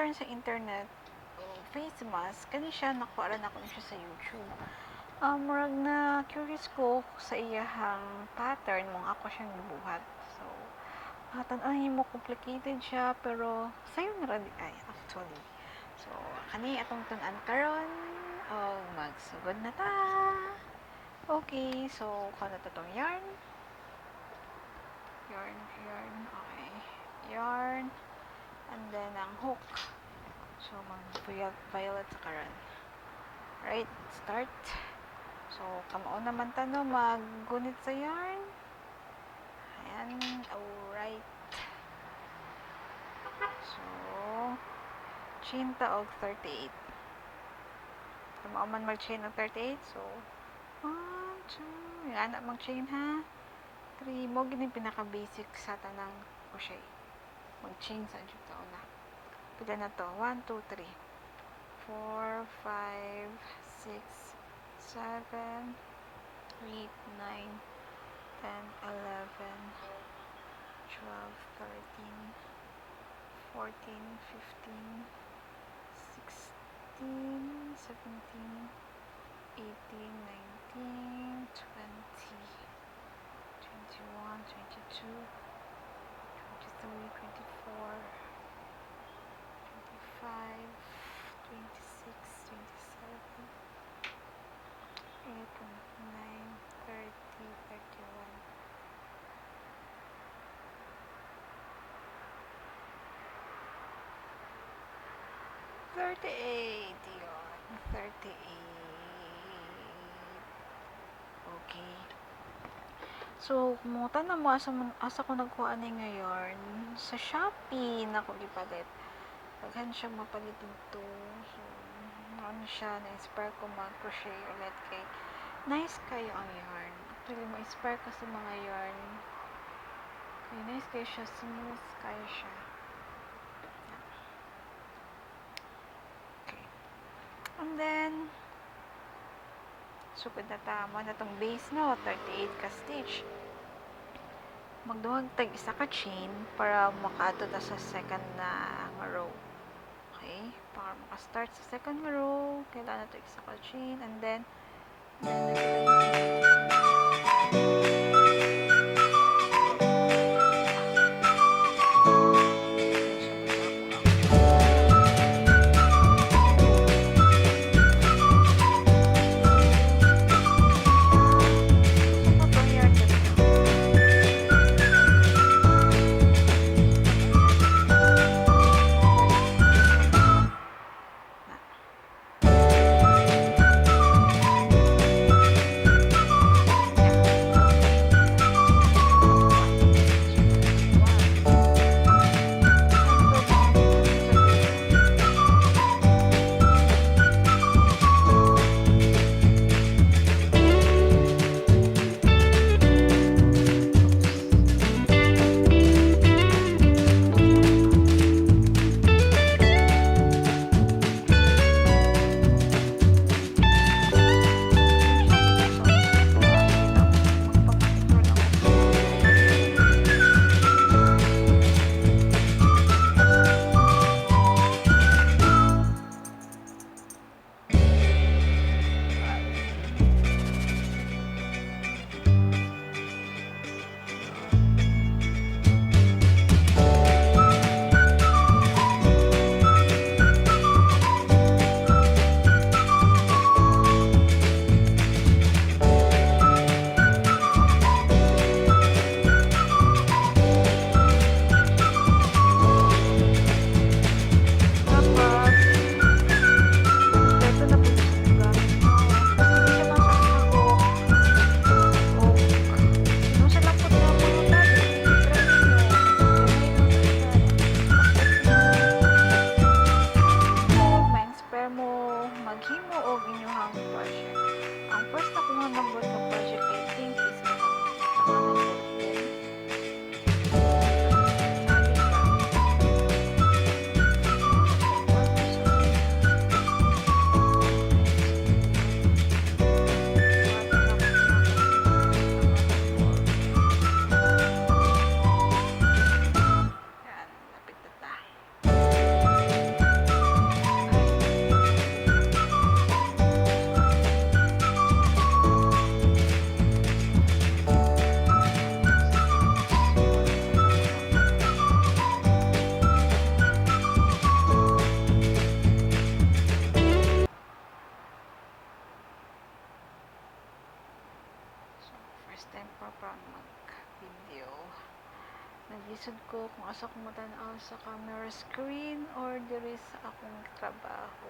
pattern sa internet, face mask, kani siya nakuha ra nako ni siya sa YouTube. Murag na curious ko sa iyahang pattern mo ako siyang gibuhat. So, tan-awon mo, complicated siya pero sayo na ra di ay actually. So, kani atong tun-an karon og magsugod na ta. Okay, so kuha na to tong yarn. Yarn, yarn, okay. Yarn and then ang hook. So, mag violet sa karon. Right, start. So, kamao naman ta no, maggunit sa yarn. Ayan, alright. So, chain ta og 38. Kamao man mag-chain og 38. So, 1, 2, yan na mag-chain ha. 3, mo gini pinaka-basic sa tanang crochet. Mag-chain sa jud ta una. Pila na to? 1, 2, 3, 4, 5, 6, 7, 8, 9, 10, 11, 12, 13, 14, 15, 16, 17, 18, 19, 20, 21, 22, 23, 24, 25, 26, 27, 8, 29, 30, 31. 38 yun. 38. Okay. So, kumutan na mo asa ko nagkuha ani nga yarn sa Shopee na ko gipalit. Daghan siya mapalit dito. So, ano siya, na-inspire ko mag-crochet ulit kay nice kayo ang yarn. Actually, ma-inspire ko sa mga yarn. Kay nice kayo siya, smooth kayo siya. Okay. And then, sugod na ta mo na tong base, no, 38 ka stitch. Magduhag tag isa ka chain para makaadto ta sa second na nga row. Okay? Para maka-start sa second row, kailangan na to isa ka chain and then Lisod ko kung asa ko matan-aw, sa camera screen or diri sa akong trabaho.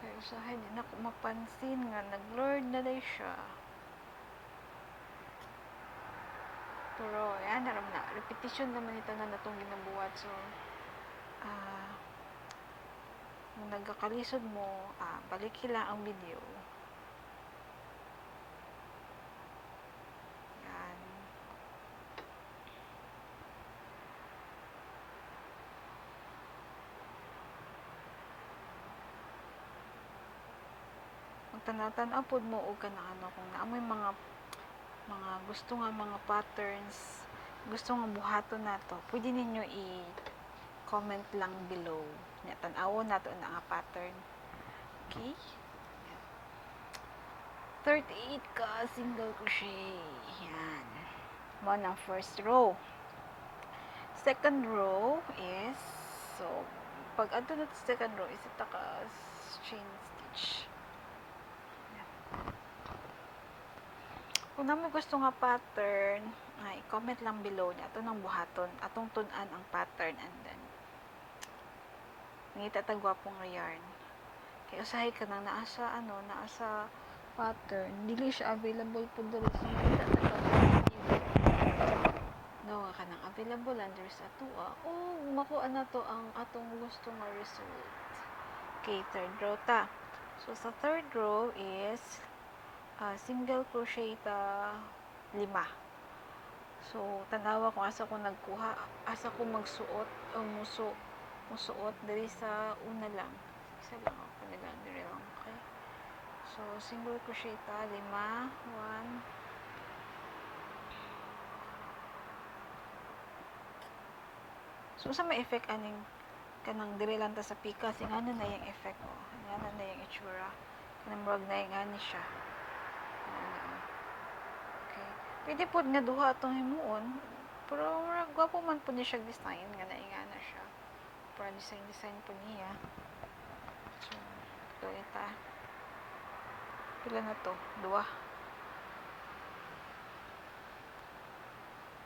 Kay usahay di na ko mapansin nga nag-blurred na day siya. Pero yan, aram na. Repetition naman ito na natong ginabuhat. So, kung nagkakalisod mo, balik lang ang video. Yan. Magtanaw-tanaw pod mo og kanang ano, kung naamoy mga gusto nga mga patterns, gusto nga buhaton nato, pwede ninyo i-comment lang below. Nya tan-awon nato na nga pattern. Okay? 38 ka single crochet. Yan. Mo nang first row. Second row is, so pag adto na sa second row is ita ka chain stitch. Yan. Kung namo gusto nga pattern, ay comment lang below niya ato nang buhaton, atong tun-an ang pattern, and then mangita tag gwapong nga yarn. Kay usahay ka nang naa sa ano, naa sa pattern, dili siya available pud diri sa mangita tag no nga kanang available lang diri sa atoa. O makuha na to ang atong gusto nga result. Okay, third row ta. So sa third row is single crochet ta 5. So tanawa kung asa ko nagkuha, asa ko magsuot o musuot diri sa una lang. Isa lang ako nila diri lang, okay. So single crochet ta 5, 1, So usa may effect aning kanang diri lang ta sa pikas, ingana na yung effect, oh. Ingana na yung itsura. Kanang murag na ingani siya. Ano, okay. Pwede pod nga duha atong himuon, pero murag gwapo man pod ni siya design nga naingana siya. Para design pod niya. So, tuloy ta. Pila na to? Duha.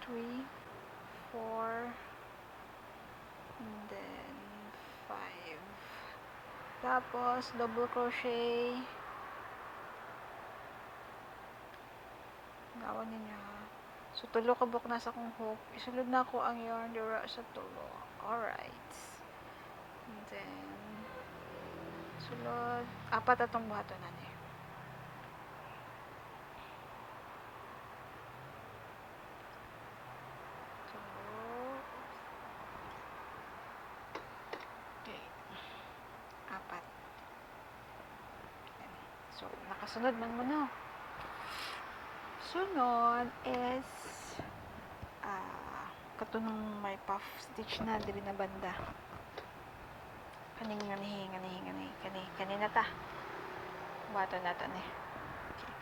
3, 4, and then 5. Tapos, double crochet. Gawa ninyo ha. So, tulo ka buok na sa akong hook. Isulod na ako ang yarn dira sa tulo. Alright. And then, sulod. Apat atong buhaton na ni. So, okay. Apat. So, nakasunod man mo, no? Sunod is katunong may puff stitch na diri na banda. Kaning nganihi, nganihi, nganihi, kani, kani na ta. Buhaton nato ni. Okay.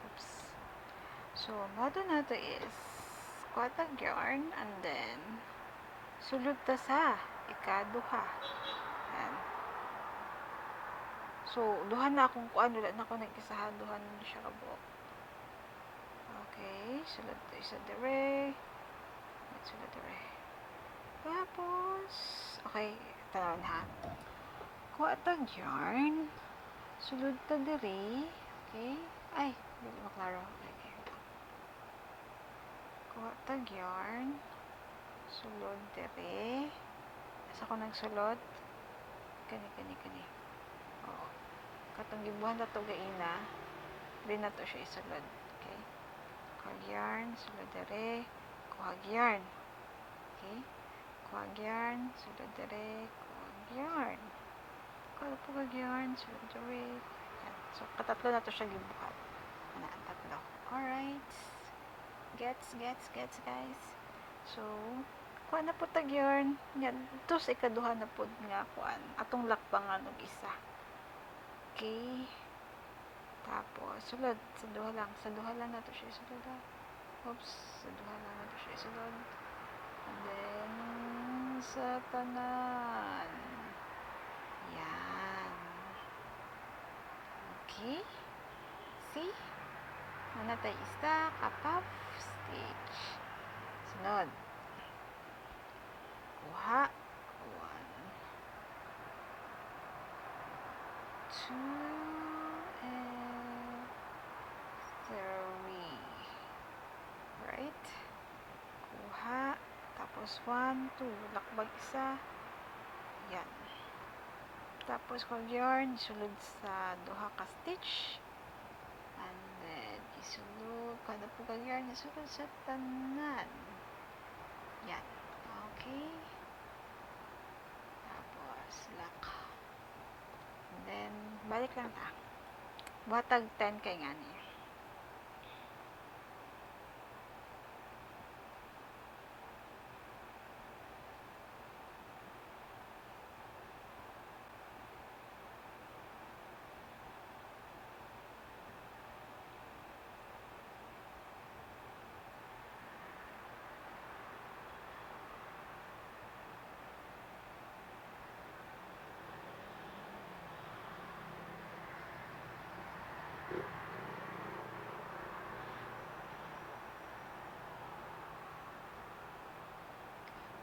Oops. So, buhaton nato is kuha tag yarn and then sulod ta sa ikaduha. Ayan. So, duha na akong kuan, wala na ako nag-isahan, duha na siya kabuok. Okay, sulod ta isa dire. Sulod dire. Tapos, okay, tanawon ha. Kuha tag yarn, sulod ta dire. Okay. Ay, dili maklaro. Okay, okay. Kuha tag yarn, sulod dire. Asa ko nagsulod? Kani, kani, kani. Oo. Katong gibuhan na to gaina, di na to siya isulod. Okay. Kuha yarn, sulod dire. Kuha yarn. Okay. Kuha yarn, sulod dire. Kuha yarn. Kuha po kag yarn, sulod dire. Yan. So, katatlo na to siya gibuhat. Ana, ang tatlo. Alright. Gets, gets, gets, guys. So, kuha na po tag yarn. Yan. Ito sa ikaduha na po nga kuan. Atong lakbangan og isa. Okay. Tapos, sulod. Sa duha lang. Sa duha lang na to siya isulod, ha. Oops. Sa duha lang na to siya isulod. And then, sa tanan. Yan. Okay. See? Muna tayo isa, ka-puff stitch. Stitch. Sunod. Kuha. 1, 2, and 3. Right? Kuha. Tapos, 1, 2. Lakbag isa. Yan. Tapos, kag yarn, sulod sa duha ka stitch. And then, isulod. Kada po kag yarn, isulod sa tanan. Yan. Okay. Tapos, lock. And then, balik lang ta. Buhatag 10 kay nga ni.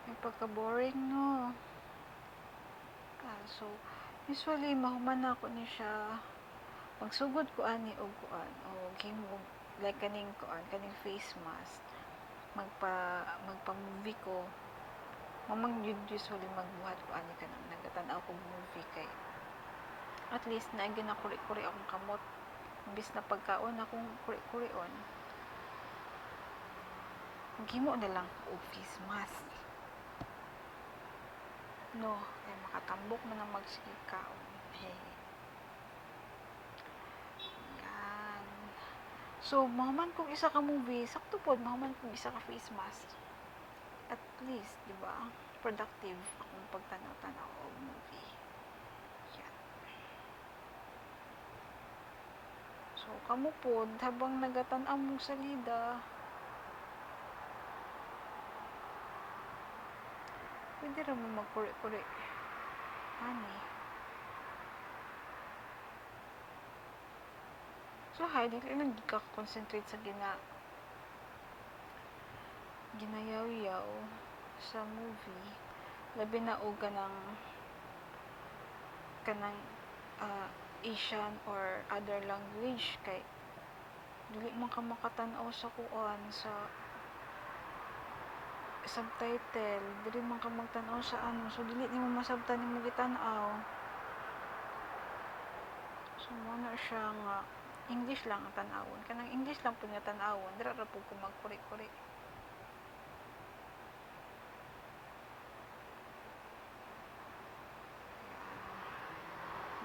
May pagka-boring, no? So, usually, mahuman na ako ni siya. Magsugod ko ani og kuan, o himo, like kaning kuan, kaning face mask. Magpa-movie ko. Mamang yun usually magbuhat ko ani kanang nagatan-aw ko movie kay at least na ginakuri-kuri akong kamot. Imbis na pagkaon akong kuri-kurion, maghimo na lang ko og face mask. No, kay makatambok man ang magsigig kaon. Hey. Yan. So, mahuman kong isa ka movie, sakto pod, mahuman kong isa ka face mask. At least, di ba? Productive akong pagtanaw-tanaw og movie. Yan. So, kamo pod, habang nagatan-aw mo sa salida, pwede ra mo magkuri-kuri. Ani. So, hi, dili lang gid ka concentrate sa ginayaw-yaw sa movie. Labi na og kanang Asian or other language kay dili man ka makatan-aw sa kuan sa subtitle, dili man ka magtan-aw sa ano, so dili nimo masabtan nimo gitan-aw. So mo na siya nga English lang ang tan-awon, kanang English lang pud nga tan-awon, dira ra pud ko magkuri-kuri.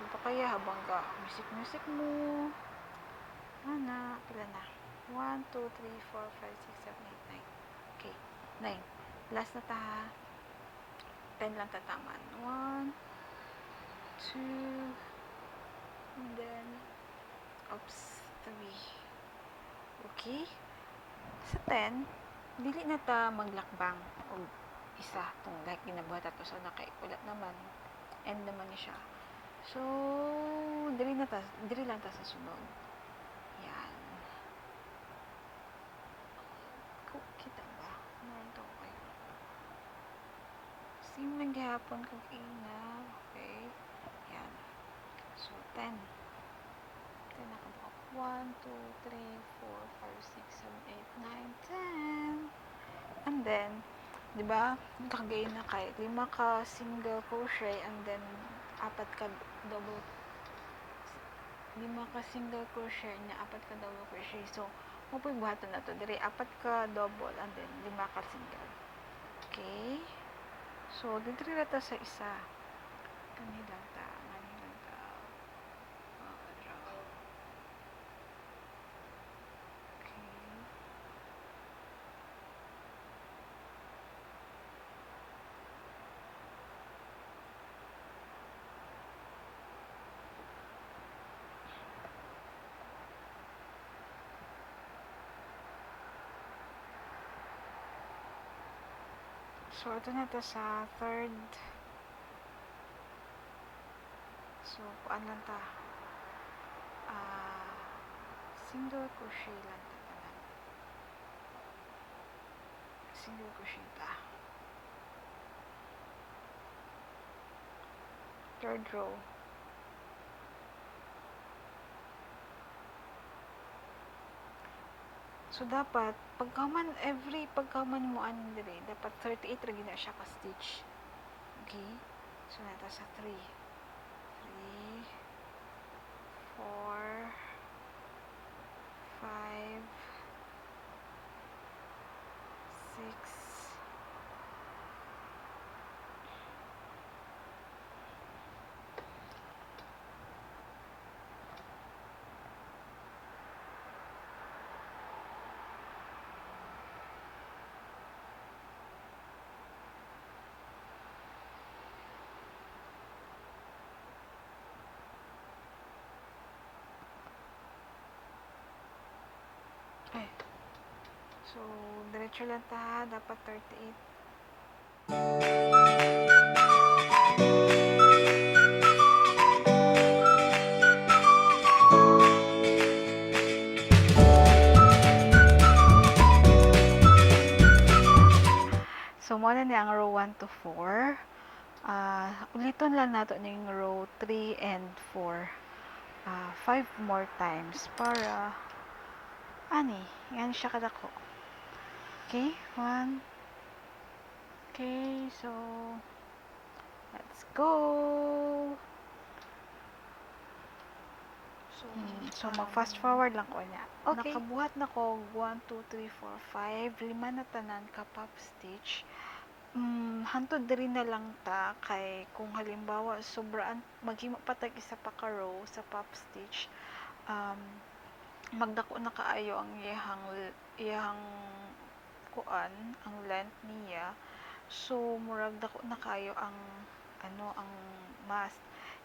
Di ba kaya habang ka music-music mo, ana, pila na? 1, 2, 3, 4, 5, 6, 7, 8, 9. Okay, 9. Last na ta ha. 10 lang tataman. 1, 2, and then, oops, 3. Okay? Sa 10, dili na ta maglakbang og isa tong like ginabuhat ato sa una kay wala naman. End naman ni siya. So, dili na ta, dili lang ta sa sunod. Yan. Kita ba? Meron to kayo. Same lang gihapon kag ina. Okay. Yan. So, 10. 10 na kabuok. 1, 2, 3, 4, 5, 6, 7, 8, 9, 10. And then, di ba? Nakagain na kay 5 ka single crochet and then 4 ka double, 5 ka single crochet nya 4 ka double crochet. So, mo po'y buhaton na to diri, 4 ka double and then 5 ka single. Okay? So, diri ra ta sa isa. Kani lang ta, ngani lang ta. Draw. Okay. So, ito na to sa third. So, kuan lang ta. Single crochet lang ta tanan. Single crochet ta. Third row. So dapat pagkaman every pagkaman mo an dire dapat 38 ra gina siya ka stitch. Okay? So nata sa 3 3 4 5 6 Ay. So, diretso lang ta, dapat 38. So, mao na ni ang row 1 to 4. Uliton lang nato ning row 3 and 4. 5 more times para ani, yan siya kadako. Okay, 1. Okay, so let's go. So, So mag-fast forward lang ko niya. Okay. Nakabuhat Na ko 1 2 3 4 5, lima na tanan ka pop stitch. Hantod diri na lang ta kay kung halimbawa sobraan maghimo pa tag isa pa ka row sa pop stitch, magdako na kaayo ang iyahang kuan, ang length niya. So murag dako na kaayo ang ano, ang mask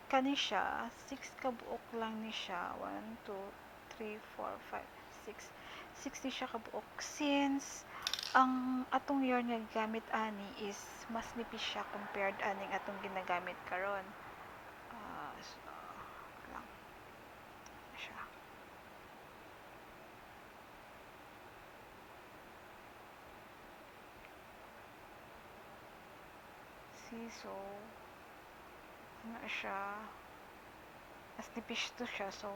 kani siya, 6 ka buok lang ni siya. 1 2 3 4 5 6. 6 ni siya ka buok, since ang atong yarn nga gamit ani is mas nipis siya compared aning atong ginagamit karon. So, lang siya. See, so ano siya, mas nipis to siya. So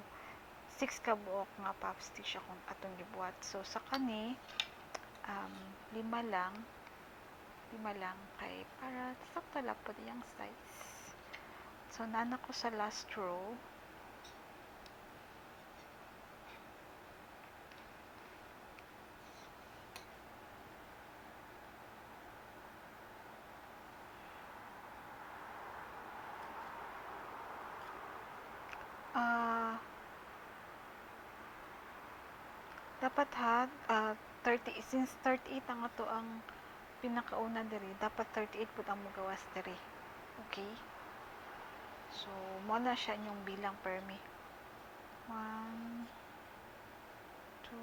6 ka buok nga pop stitch akong atong gibuhat. So sa kani 5 lang, 5 lang kay para sakto lang pod iyang size. So nana ko sa last row. Dapat ha, 30, since 38 ang ato ang pinakauna diri, dapat 38 pud ang mogawas diri. Okay? So, mo na siya inyong bilang permi. 1, 2,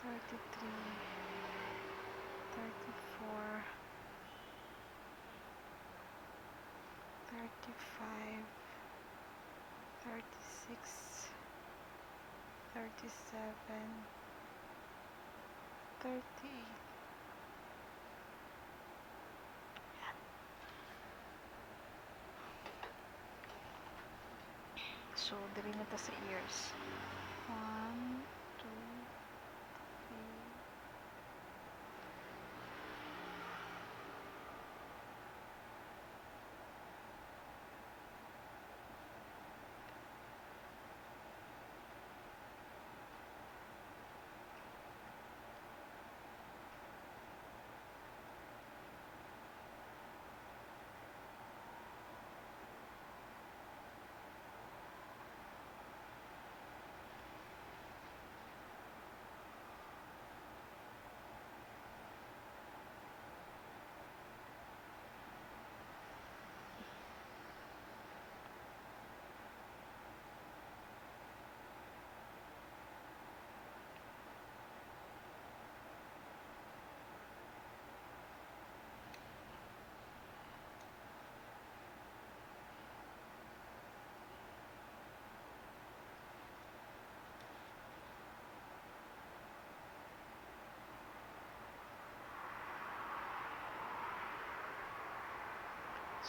3, 33, 34, 35, 36, 37, 38. Yan. So, diri na ta sa ears. 1, 2, 3,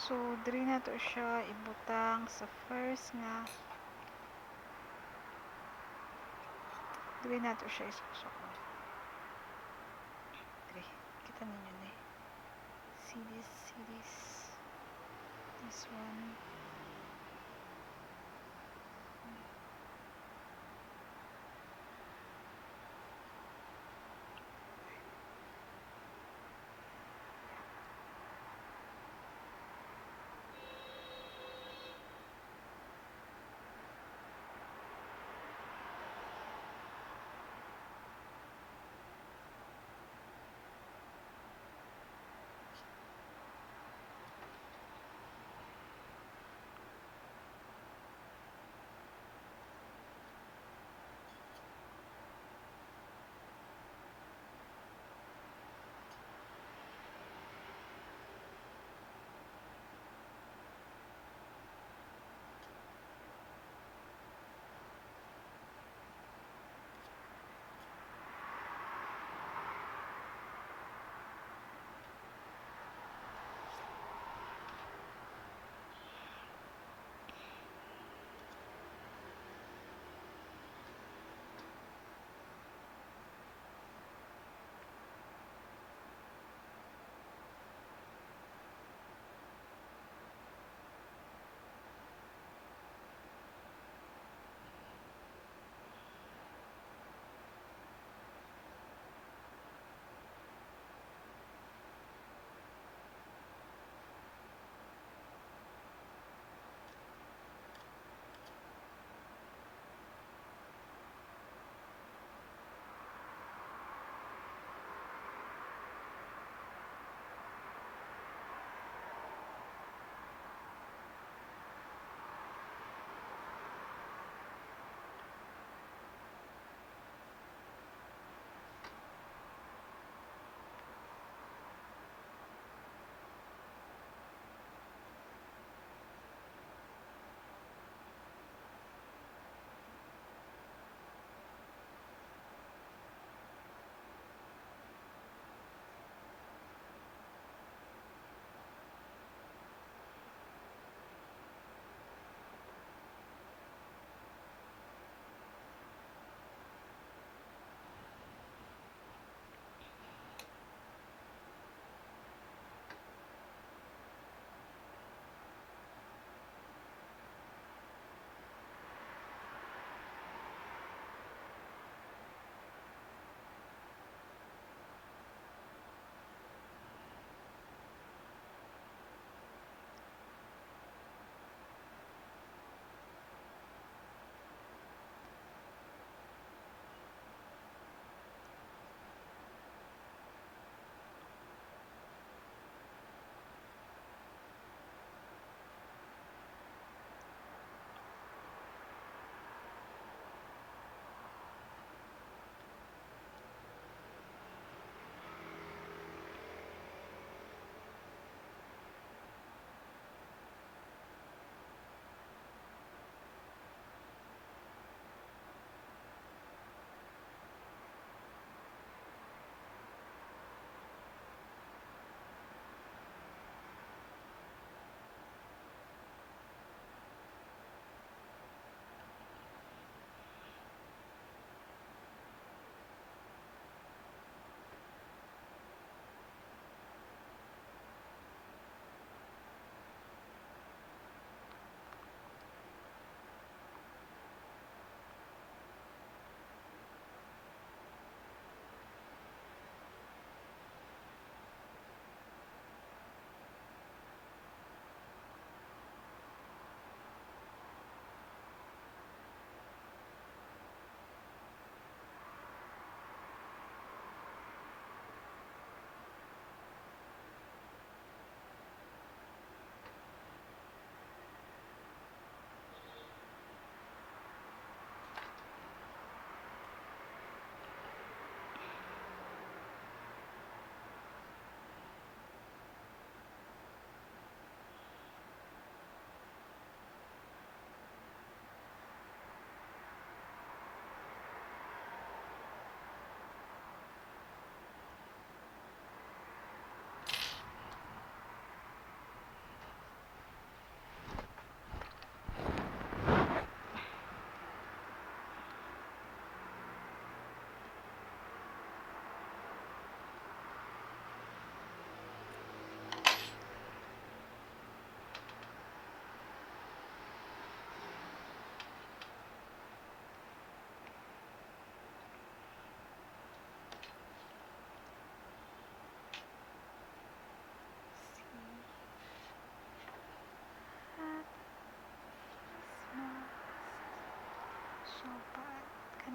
So, diri nato siya ibutang sa first nga, diri nato siya isuksok. Diri, kita ninyo ni. See this, see this. This one.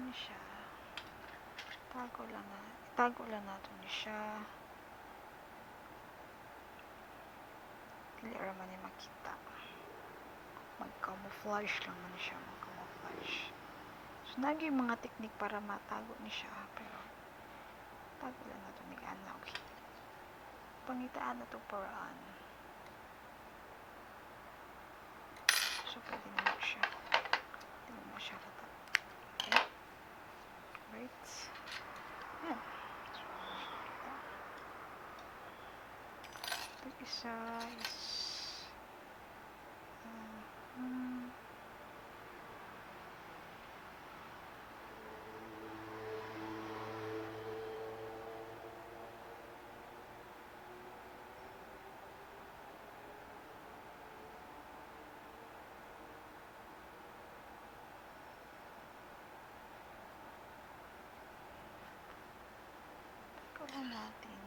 Kani siya. Tago lang na. Itago lang nato ni siya. Dili ra man ni makita. Mag-camouflage lang man siya. Mag-camouflage. So, nagi yung mga teknik para matago ni siya. Pero, tago lang nato ni ana. Okay. Pangitaan na itong paraan. So, pwede na siya. Hindi na siya halata. Okay. Right. Yan. So, kita. Ito isa is tago lang natin.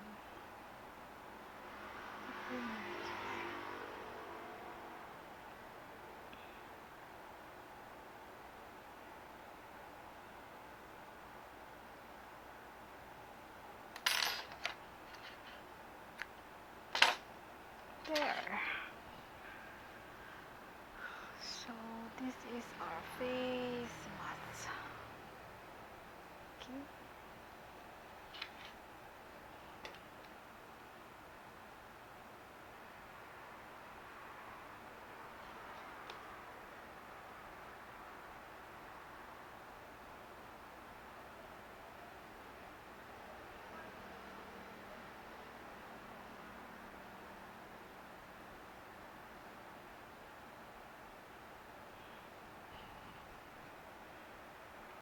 There.